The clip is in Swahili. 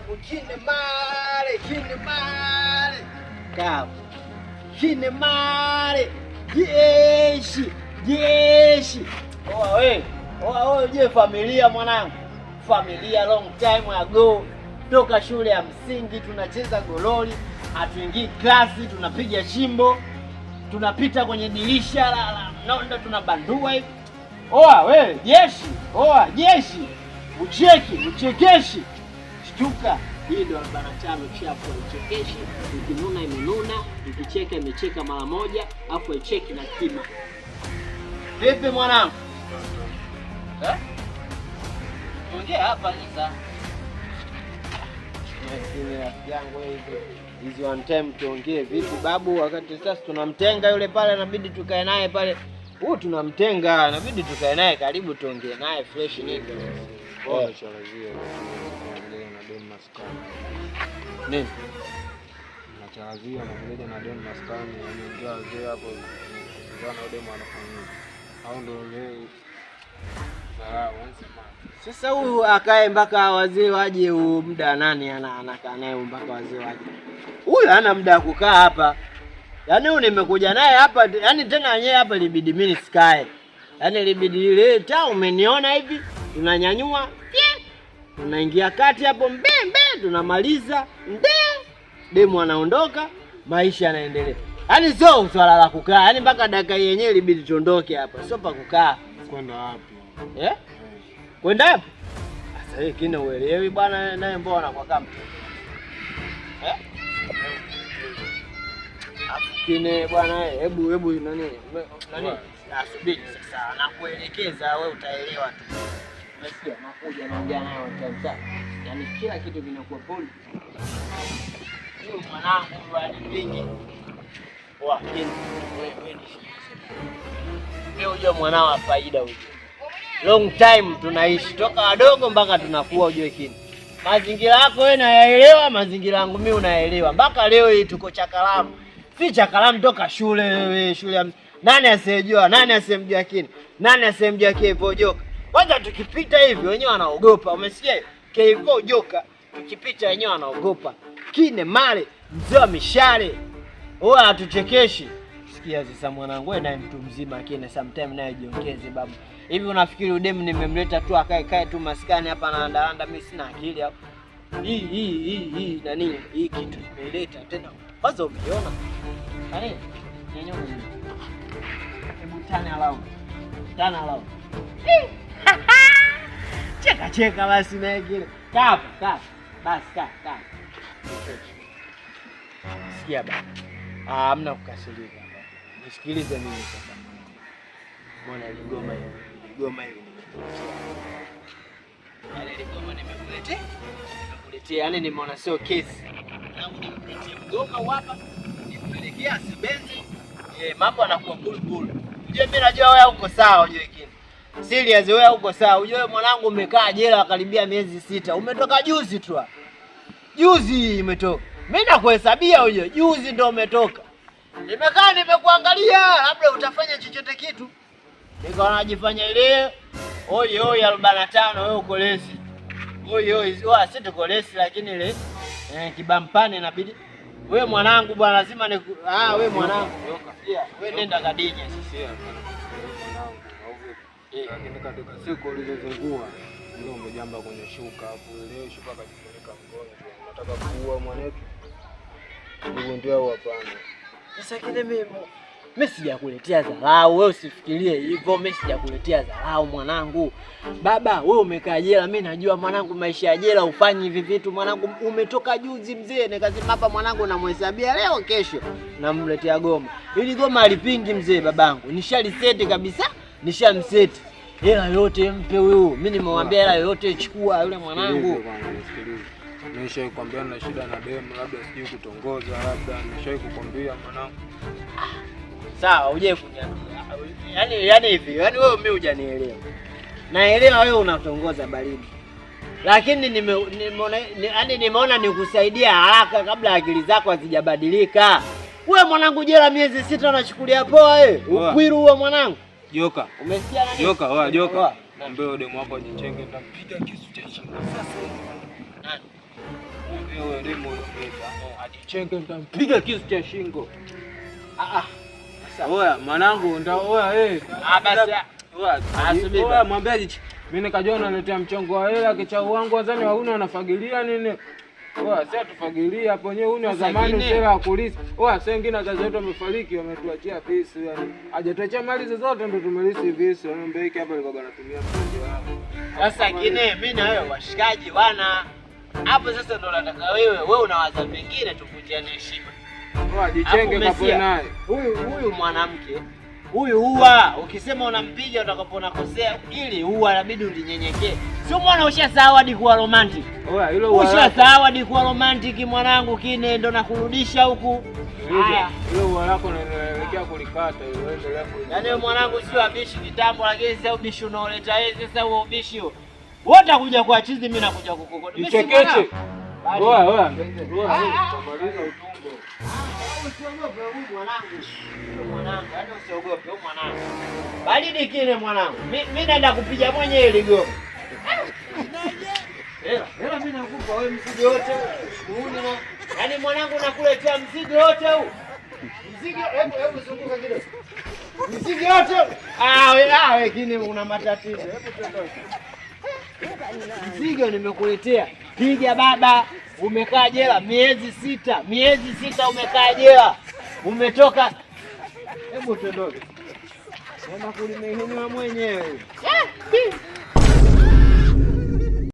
Mwanangu Kine Male, Kine Male. Kapu. Kine Male. Jeshi, jeshi. Oa we. Oa wewe, je, familia mwanangu. Familia long time ago. Toka shule ya msingi tunacheza gololi, hatuingii klasi, tunapiga shimbo, tunapita kwenye dirisha la nondo tunabandua hivi. Oa we, jeshi, oa jeshi. Ucheki, uchekeshi. Shtuka. Hii ndio 45 chafu, haichekeshi. Ikinuna imenuna, ikicheka imecheka mara moja, afu haicheki na kima. Vipi mwanangu? Eh? Ongea hapa sasa. Rafiki yangu hizi hizi one time tuongee vipi babu, wakati sasa tunamtenga yule pale, inabidi tukae naye pale. Huyu tunamtenga, inabidi tukae naye karibu, tuongee naye fresh nini. Mbona charazia na demu maskani? Nini? Nacharazia na kuja na demu maskani, wameingia wazee hapo, na demu anafanya au ndio leo dharau wanasema. Sasa huyu akae mpaka wazee waje, huu muda nani anakaa naye mpaka wazee waje? Huyu hana muda wa kukaa hapa. Yaani huyu nimekuja naye hapa, yaani tena wenyewe hapa ilibidi mimi nisikae. Yaani ilibidi ile ta umeniona hivi, tunanyanyua, tunaingia kati hapo mbe mbe, tunamaliza mbe, demu anaondoka, maisha yanaendelea. Yaani sio swala la kukaa, yaani mpaka dakika yenyewe ilibidi tuondoke hapa, sio pa kukaa. Kwenda wapi? Eh? Kwenda wapi? Sasa hii kina uelewi bwana, naye mbona kwa kama eh? Afu kine bwana, hebu hebu nani nani, asubiri sasa, nakuelekeza wewe utaelewa tu. Umesikia? Nakuja naongea naye one time sawa. Yaani kila kitu kinakuwa pole. Huyu mwanangu huyu alipingi. Wa kine wewe wewe ni mimi, unajua mwanao wa faida huyu. Long time tunaishi toka wadogo mpaka tunakuwa, ujue kini. Mazingira yako wewe nayaelewa, mazingira yangu mimi unaelewa. Mpaka leo hii tuko Chakalamu. Si Chakalamu toka shule wewe, shule ya nani asiyejua, nani asiyemjua kini? Nani asiyemjua Kevo Joka? Kwanza tukipita hivi wenyewe wanaogopa, umesikia? Kevo Joka tukipita wenyewe wanaogopa. Kine Male, mzee wa mishale. Huwa hatuchekeshi. Sikia sasa mwanangu, wewe naye mtu mzima kine, sometime naye jiongeze babu. Hivi unafikiri udemu nimemleta tu akae kae tu maskani hapa na andalanda, mimi sina akili hapo? Hii hii hii hii nani hii kitu nimeleta tena. Kwanza umeiona? Kare, nyenye mimi. Hebu turn around. Turn around. Cheka cheka basi na kile. Kaa hapa, kaa. Basi kaa, kaa. Sikia baba. Ah, hamna kukasirika. Nisikilize mimi sasa. Mbona ligoma hili? Ligoma hili nimekuletea. Yaani ligoma nimekuletea. Nimekuletea, yaani nimeona sio kesi. Tangu nimkuletie mgoma hapa, nimpelekea Sebenzi. Eh, mambo yanakuwa bulbul. Unajua mimi najua wewe uko sawa, unajua kile. Serious wewe uko sawa. Unajua mwanangu umekaa jela karibia miezi 6. Umetoka juzi tu hapa. Juzi umetoka. Mimi nakuhesabia unajua, juzi ndo umetoka. Nimekaa nimekuangalia, labda utafanya chochote kitu. Nikaona najifanya ile oi oi 45 wewe uko lesi. Oi oi, wa si tuko lesi lakini ile kibampani inabidi wewe mwanangu bwana lazima ni wewe mwanangu. Yeah, wewe nenda kadinye sisi. Mwanangu, au vipi? Lakini katika siku ulizozingua ndio umejamba kwenye shuka, afu leo shuka kajifunika mgonjwa. Unataka kuua mwanetu? Hivyo ndio au hapana? Sasa kile mimi sijakuletea dharau, wewe usifikirie hivyo. Mimi sijakuletea dharau mwanangu. Baba, wewe umekaa jela, mimi najua mwanangu, maisha ya jela ufanyi hivi vitu mwanangu. Umetoka juzi mzee, nikasema hapa mwanangu namhesabia leo kesho namletea goma. Ili goma alipingi mzee babangu. Nishaliseti kabisa, nishamseti. Hela yote mpe huyu. Mimi nimemwambia hela yoyote chukua yule mwanangu. Nisikilize. Nishawahi kukwambia na shida na demu, labda sijui kutongoza, labda nishawahi kukwambia mwanangu. Sawa, uje kuniambia. Yaani hivi, yaani wewe mimi hujanielewa. Naelewa wewe unatongoza baridi. Lakini nimeona yaani nimeona nikusaidia haraka kabla akili zako hazijabadilika. Wewe mwanangu jela miezi 6 unachukulia poa wewe. Ukwiru huo mwanangu. Joka. Umesikia nani? Joka, oa joka. Mwambie demu wako ajichenge, nitampiga kisu cha shingo sasa hivi. Nani? Wewe demu uliomleta. Ajichenge nitampiga kisu cha shingo. Ah ah. Oya mwanangu nda oya eh. Ah basi. Oya, Ah, subiri. oya mwambie ajiche. Mimi nikajua unaletea mchongo wa hela kichau wangu wazani wauni wanafagilia nini? Oya, sasa tufagilia hapo wenyewe uni wa Sasa zamani ingine- usela wa kulisi. Oya, sasa wengine wazazi wetu wamefariki wametuachia visu yani. Hajatuachia mali zozote ndio tumelisi visu. Yaani hiki hapa alikuwa anatumia mchongo wangu. Sasa kine mimi na wewe washikaji bwana. Hapo sasa ndo nataka wewe, wewe unawaza vingine tuvunjiane heshima. Oya, jichenge Alafu kapo umesia, naye. Huyu huyu mwanamke huyu huwa ukisema unampiga utakapo unakosea, ili huwa inabidi ulinyenyekee. Sio mwana, ushasahau hadi kuwa romantic. Oya, hilo ua lako. Ushasahau hadi kuwa romantic mwanangu, kine ndo nakurudisha huku. Haya. Hilo ua lako naelekea kulikata hilo, endelea kulikata. Yaani wewe mwanangu sio abishi kitambo, lakini sasa ubishi unaoleta wewe sasa huo ubishi huo. Wewe utakuja kwa chizi, mimi nakuja kukokota. Mimi si Jichekeche. mwanangu. Bali. Oya, oya. Oya, utamaliza utumbo. Usiogope huyu mwanangu. Huyu mwanangu, yaani usiogope huyu mwanangu. Baridi kile mwanangu. Mimi naenda kupiga mwenyewe ile goma. Hela, hela mimi nakupa wewe mzigo wote. Muuni na yaani mwanangu nakuletea mzigo wote huu. Mzigo, hebu hebu zunguka kidogo. Mzigo wote. Huu. Ah, we ah, we kine una matatizo. Hebu tuondoke. Mzigo nimekuletea. Piga baba. Umekaa jela miezi 6, miezi 6 umekaa jela. Umetoka. Hebu tuondoke. Sema kulimehenywa mwenyewe.